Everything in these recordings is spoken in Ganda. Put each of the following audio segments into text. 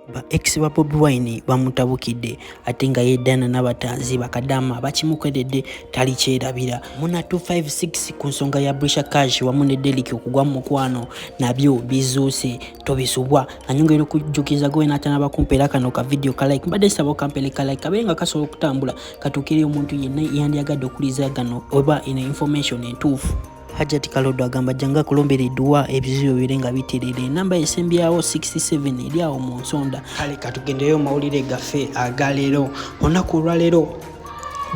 Ba ex ba Bobi Wine bamutabukidde ate nga ye Diana Nabatanzi bakadaama bakimukoledde talikyerabira. Muna 256 ku nsonga ya Brisha Cash wamu ne Derrick okugwa mu mukwano nabyo bizuuse tobisubwa. Anyongera okujjukiza gwe n'atanaba kumpeera kano ka video ka like, mbadde nsaba okampere ka like kabeere nga kasobola okutambula katuukire omuntu yenna yandyagadde okuliza gano oba eno information entuufu. Hajat Kalodo agamba janga kulombera edduwa ebizibu bire nga biterera. Enamba esembyawo 67 eri awo mu nsonda. Kale katugendereyo mawulire gaffe agaleero. Olunaku olwaleero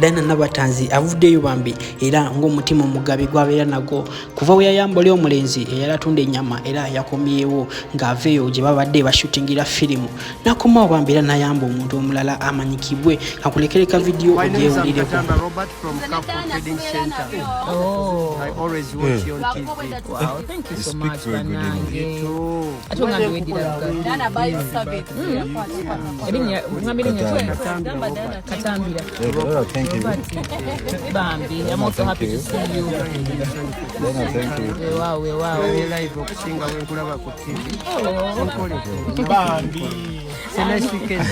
Diana Nabatanzi avuddeyo bambi era ng'omutima omugabi gwabeera nagwo kuva we yayamba oli omulenzi eyali atunda ennyama era yakomyewo ng'ava eyo gye babadde bashutingira firimu n'akomawo bambi era n'ayamba omuntu omulala amanyikibwe. Kakulekere ka vidiyo My name is ogyewulireko. Amkatamba Robert from Carrefour Trading Center. Oh. I always watch you on TV. Wow, thank you You so speak much, very good bannange. English. Too. Ate ongambe weddira Luganda. Dana buys service. Erinnya ongambe erinnya ki? Katambira Robert. Katambira. Yeah, Dana, thank you. Robert. Bambi, I'm also Thank happy to you. see you. Dana, thank you. Weewaawo, weewaawo. Kulabye live okusinga bwe nkulaba ku TV. Oh, Nkole. It's a nice weekend.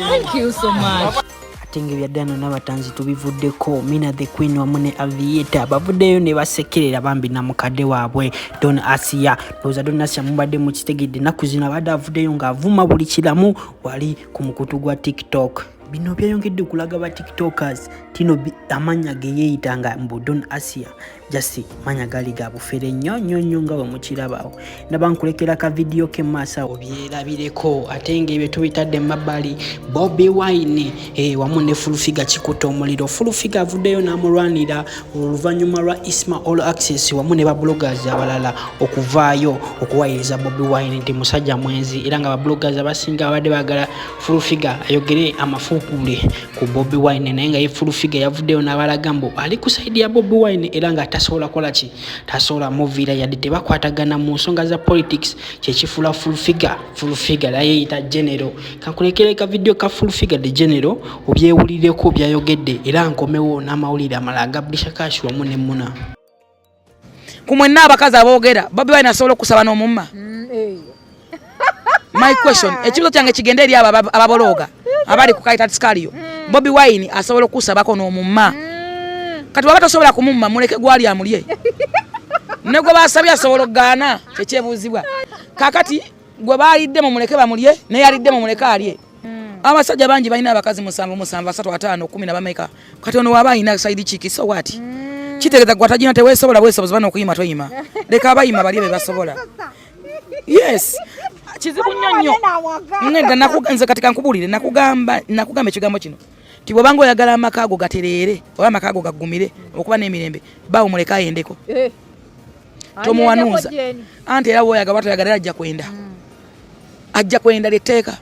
thank you so much. Ate nga ebya Diana Nabatanzi tubivuddeko, Mina the Queen wamu ne Aviator bavuddeyo ne basekerera bambi na mukadde waabwe Don Asia. Ndowooza Don Asia mubadde mukitegedde, ennaku zino abadde avuddeyo ng'avuma buli kiramu wali ku mukutu gwa TikTok. Bino byayongedde okulaga ba TikTokers tino amannya ge yeeyitanga mbu Don Asia just manya gali ga bufere nnyo nnyo nnyo nga bwe mukirabawo. Ndaba nkulekera ka vidiyo ke maaso awo obyerabireko. Ate ng'ebyo tubitadde mu mabbali, Bobi Wine wamu ne Full Figure kikutte omuliro. Full Figure avuddeyo n'amulwanira oluvannyuma lwa Isma All Access wamu ne ba bloggers abalala okuvaayo okuwayiriza Bobi Wine nti musajja mwenzi, era nga ba bloggers abasinga babadde baagala Full Figure ayogere amafuukule ku Bobi Wine, naye nga ye Full Figure yavuddeyo n'abalaga mbu ali ku side ya Bobi Wine era nga tasobola kukola ki, tasobola muviira yadde tebakwatagana mu nsonga za politics. Kyekifuula Full Figure Full Figure naye yeeyita General. Kankulekere ka video ka Full Figure the General obyewulireko byayogedde era nkomewo n'amawulire amalala aga Brisha Cash wamu ne Muna. Ku mwenna abakazi aboogera, Bobi Wine asobola okusaba n'omumma? My question, ekibuzo kyange kigende eri abo ababolooga abali ku kaitatiskalio. Bobi Wine asobola okusabako n'omumma? Kati waba tosobola kumumma, muleke gwali amulye. Ne gwe basabye asobola okugaana? Kyekyebuuzibwa. Kakati gwe balidde mumuleke bamulye, naye alidde mumuleke alye. Abasajja bangi balina abakazi musanvu musanvu, asatu, ataano, 10 na bameka. Kati ono waba alina side chick, so what? Kitegeeza gwe atagina teweesobola bwesobozi bana okuyima toyima, leka abayima balye be basobola. Yes, kizibu nnyo nnyo. Ngenda nze kati kankubuulire, nakugamba ekigambo kino nti bw'obanga oyagala amaka ago gatereere oba amaka ago gaggumire okuba n'emirembe, baawo muleke ayendeko, tomuwanuuza. Anti era bwoyagala batoyagala era ajja kwenda, ajja kwenda lyetteeka.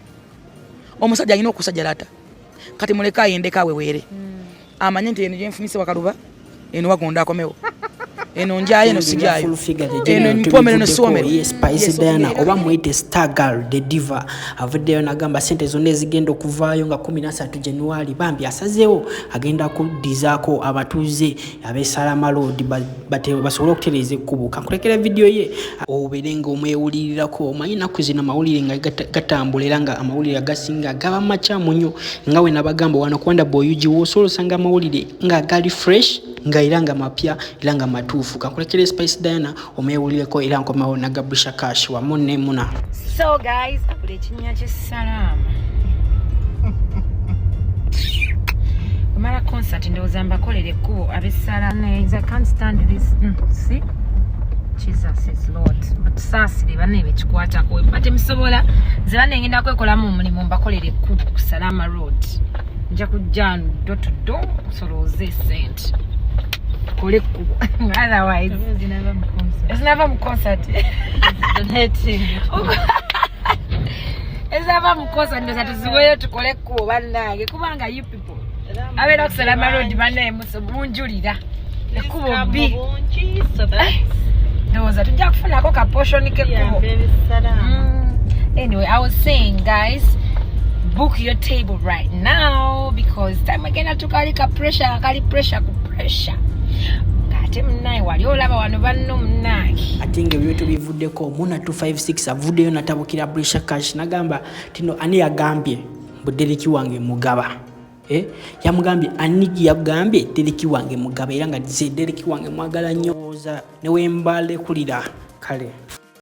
Omusajja alina okusajjalata. Kati muleke ayendeko aweweere, amanye nti eno gyenfumise wakaluba, eno wagonda akomewo, eno njayo, eno sijayo, Full Figure the eno General mpomero, eno tubivuddeko. siwomero. Ye Spice Diana oba muyite Star Girl the Diva avuddeyo n'agamba sente zonna ezigenda okuvaayo nga 13 January bambi asazeewo agenda kuddizaako abatuuze ab'e Salama Road basobole okutereeza ekkubo. Kankulekera vidiyo ye obeere ng'omwewulirirako. Omanyi ennaku zino amawulire nga gatambula era nga amawulire agasinga gaba makyamu nnyo, nga we nabagamba wano ku Wonder Boy UG w'osobola osanga amawulire nga gali fresh nga era nga mapya era nga matuufu. Kankulekere Spice Diana omwewulireko era nkomawo na Gabrisha Cash wamu ne Muna. So guys, buli ekinnya ky'essalaama omala concert, ndowooza mbakolera ekkubo ab'essalaama. I can't stand this. See? Jesus is Lord. Batusaasire banne bekikwatako ba temusobola. Nze banne ngenda kwekolamu omulimu, mbakolera ekkubo ku Salama Road. Nja kujja door to door nsolooze esente tukole ekkubo, otherwise ezinava mu concert, ezava mu concert ndoza tuziweyo tukole ekkubo bannange, kubanga you people abeera ku Salama Road bannaye munjulira ekkubo bbi. Ndowooza tujja kufunako ka portion k'ekkubo. Anyway, I was saying, guys, book your table right now because time again tukali ka pressure, kali pressure ku pressure. Nga Ate munnaye wali olaba wano banno munnaye. Ate nga ebyo tubivuddeko, Muna 256 avuddeyo natabukira Brisha Cash, nagamba tino ani yagambye mbu Deriki wange mugaba? Yamugambye ani yagambye Deriki wange mugaba, era nga ze Deriki wange mwagala nnyo, oza newembalekulira kale.